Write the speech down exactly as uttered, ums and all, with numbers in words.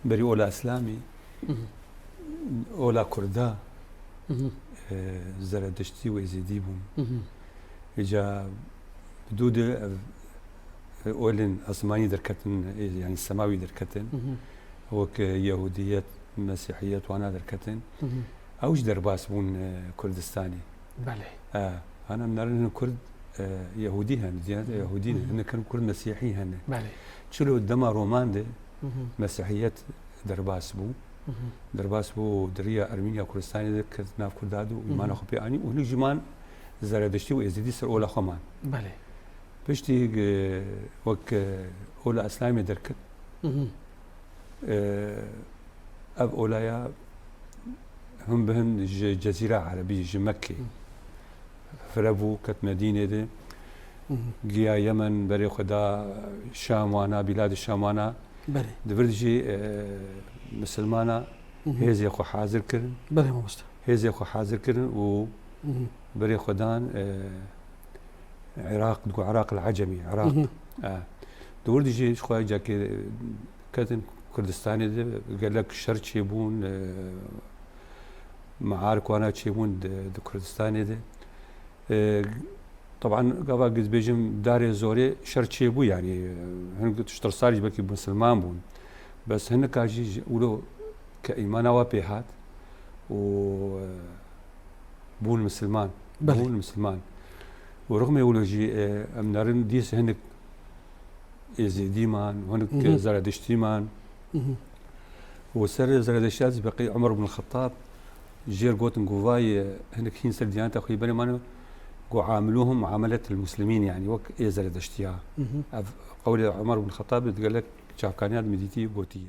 Berî ola Îslamî, Mhm. ola Kurda, Mhm. e, Zerediştî û Êzîdî bûn. Mhm. Îca bi dû de ev, e, olên esmanî derketin, e, yanî semawî derketin. Mhm. Wek, e, Yehûdiyet, Mesîhiyet wana derketin. Mhm. Ew jî derbas bûn, e, Kurdistanê. Belê. E, hana em narin hin Kurd, e, Yehûdî hene, diyane Hı hı. Yehûdî ne. Hı hı. Hinek hin Kurd Mesîhî hene. Belê. Çilo dema Roman de Hı hı. Mesîhiyet derbas bû. Hı hı. Derbas bû, di riya Ermîniya Kurdistanê de kir nav Kurda de û Hı hı. îmana xwe pê anî û hinek jî man Zerediştî û Êzidî ser ola xwe man. Belê. Piştî, e, wek, e, ola Îslamê derket, Hı hı. e, ev olaya hin bi hin ji Cezîra Erebî, ji Mekkê Hı. fire bû, ket Medînê de. Hı hı. Giya Yemen berê xwe da Şam wana, bîladê Şam wana. Belê. Di vir de jî, e, misilmana Hı hı. hêzê xwe hazir kirin. Belê mamoste. Hêzê xwe hazir kirin û Hı hı. berê xwe dan, e, Iraq, digo Iraq el Ecemî, Iraq. Hı hı. E, di wir de jî ji xwe cakê ketin Kurdistanê de gelek şer çêbûn, e, mearik wana çêbûn di, di Kurdistanê de. E, teban gava ez bêjim darê zorê şer çêbû, yanî, e, hin tiştirsar jî belkî misilman bûn. Bes hinika jî ji wilo ke îmana wa pê hat û, e, bûn misilman. Belê. Bûn misilman. Û rixmê wilo jî, e, em narin dîs hinek Êzîdî man, hinek Hı hı. Zerediştî man. Hı hı. Û ser Zerediştiya zî beqî Umar ibn Xettab jêr gotin ku vay, e, hinek hîn ser diyaneta xwe berê mane, ku amiluhum muameletel muslimîn, yanî wek ê Zerediştiya. Hı hı. Ev qewlê Umar ibn Xettab di gelek çavkaniya di min dîtî gotiye.